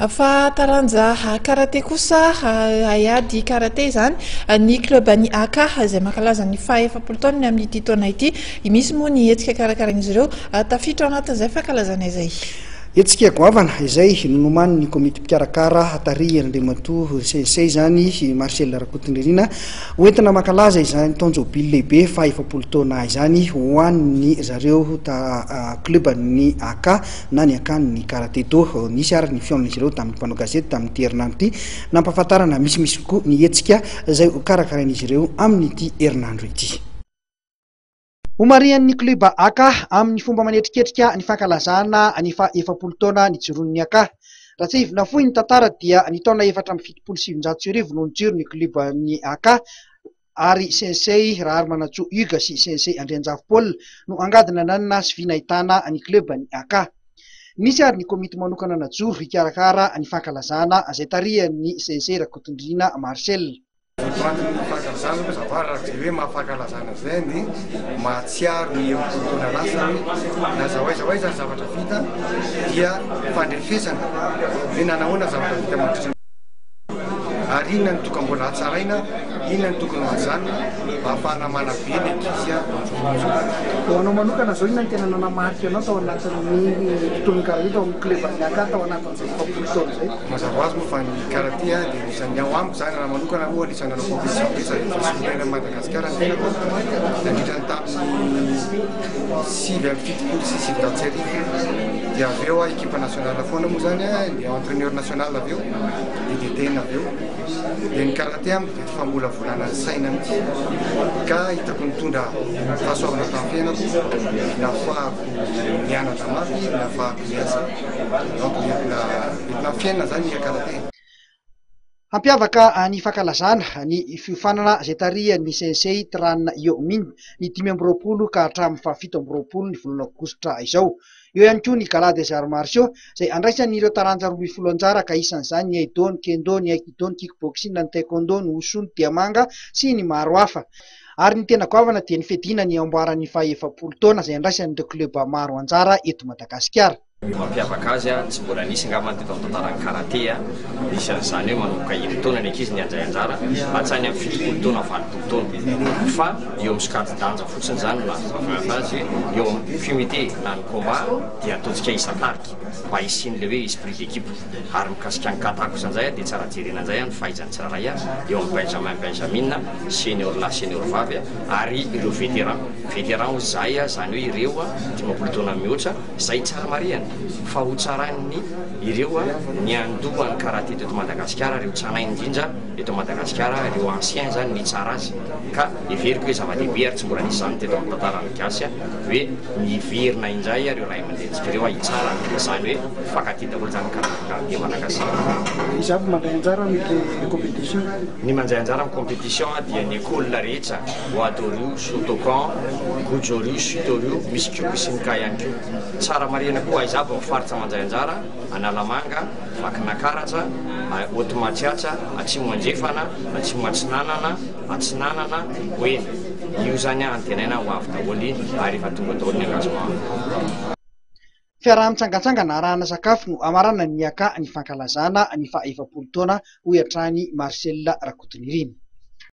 Fa taranja karate kosa, haiady karate izany, ny club an'ny AK izay mankalaza ny faha 40 taonany amin'ity taona ity. Misy moa ny hetsika karakarain'izy ireo tafiditra ao anatin'izay fankalazana izay. Hetsika goavana izay nonomanin'ny komity mpikarakara tarihin'Andriamatoa Sensei izany Marcel Rakotonirina hoentina mankalaza izany taon-jobily lehibe faha 40 taona izany ho an'ny zareo ta club ny AK na ny akanin'ny Karate Do. Nisy ary ny fihaonan'izy ireo tamin'ny mpanao gazety tamin'ity herinandro ity nampahafantarana misimisy kokoa ny hetsika izay hokarakarain'izy ireo amin'ity herinandro ity. Homarihan'ny Club Aka amin'ny fomba manetriketrika ny fankalazana ny faha 40 taona nijoroan'ny Aka. Raha tsiahivina fohy ny tantara dia ny taona 1974 no nijoro ny Club ny Aka ary Sensei Raharimanantsoa Hugues sy Sensei Andrianjafy Paul no angady nananina sy vy nahitana ny Club ny Aka. Nisy ary ny komity manokana najoro hikarakara ny fankalazana izay tarihan'ny Sensei Rakotondriana Marcel. Votoatin'ny fankalazana moa zava araka izay hoe maha fankalazana izay ny mahatsiaro ny 60 taona lasa hoe na aiza ho aiza ho aiza ny zavatra vita dia fandrefesana hoe nanahoana ny zavatra vita mandritra ary inona no tokony mbola hatsaraina, inona no tokony ho hajanona mba hahafahana manabe ny ankizy amin'izao. Ho anao manokana izao inona no tena nanamarika anao tao anatin'ny tontolon'ny karate tao amin'ny club an'ny AK tao anatin'izay 40 taona izay? Mazava ho azy moa fa ny karate dia anisan'ny ao amiko izany raha manokana moa anisan'ny nanao compétition betsaka efa solontena an'i Madagasikara ny tenako nandritra ny tamin'ny 1979 dia avy eo aho équipe nationale foana moa izany dia entraîneur national avy eo dia DTN avy eo dia ny karate amiko dia famolavolana ny saina mihitsy ka hitako nitondra fahasoavana tamin'ny fiainako nahafahako nianatra mafy nahafahako niasa donc nentina nentina fiainana izany ny karate. Hampiavaka ny fankalazana ny fiofanana izay tarihan'ny Sensei Tran Yo Minh ny 25 ka hatramin'ny faha 27 ny volana aogositra izao. Eo ihany koa ny Gala des Arts Martiaux izay andraisan'ireo taranja 12 anjara ka isan'izany ny Aido, ny Kendo, ny Aikido, ny Kickboxing, ny Taekwondo, ny Wushu, ny Diamanga sy ny maro hafa. Ary ny tena goavana dia ny fiadiana ny amboaran'ny faha 40 taona izay andraisan'ireo klioba maro anjara eto Madagasikara. Ny mampiavaka azy, tsy mbola nisy angamba teto amin'ny tantaran'ny karate, nisy an'izany hoe manomboka herintaona ny ankizy ny handray anjara, hatrany amin'ny 70 taona, 80 taona. Fa eo amin'ny sokajin-danja fotsiny izany no nahatongavan'ny azy, eo amin'ny kumite na ny combat dia ataontsika isan-tarika mba hisian'ilay hoe esprit d'équipe. Ary mikasika ny kata kosa indray dia tsara jerena indray ny fahaizan'ny tsirairay eo amin'ny benjamin, benjamine, senior lahy, senior vavy ary ireo vétéran. Vétéran hoy izahay, izany hoe ireo 50 taona mihoatra. Izay tsara marihana fa ho tsarain'ny ireo niandoha ny karate teto Madagasikara, ireo tranainy indrindra eto Madagasikara, ireo anciens izany nitsara azy ka heveriko hoe zava-dehibe ary tsy mbola nisy izany teto amin'ny tantaran'ny gasy hoe niverina indray ireo ray aman-drenintsika ireo hitsara izany hoe mifankatia daholo izany ny karate malagasy. Iza avy mandray anjara amin'ilay compétition? Ny mandray anjara amin'ny compétition dia ny école rehetra, Wado-ryu, Shotokan, Gojo-ryu, Shito-ryu, misy Kyokushinkai ihany koa. Tsara marihana koa aiza avy ny faritra mandray anjara, Analamanga, Vakinakaratra, Haute Matsiatra, Atsimo Andrefana, Atsimo Atsinanana, Atsinanana, Boeny. Io izany antenaina ho avy daholo ary efa tonga daholo ny engagement. Fiaraha-mitsangantsangana arahana sakafo no hamaranan'ny AK ny fankalazana ny faha 40 taona, hoy hatrany Marcel Rakotonirina.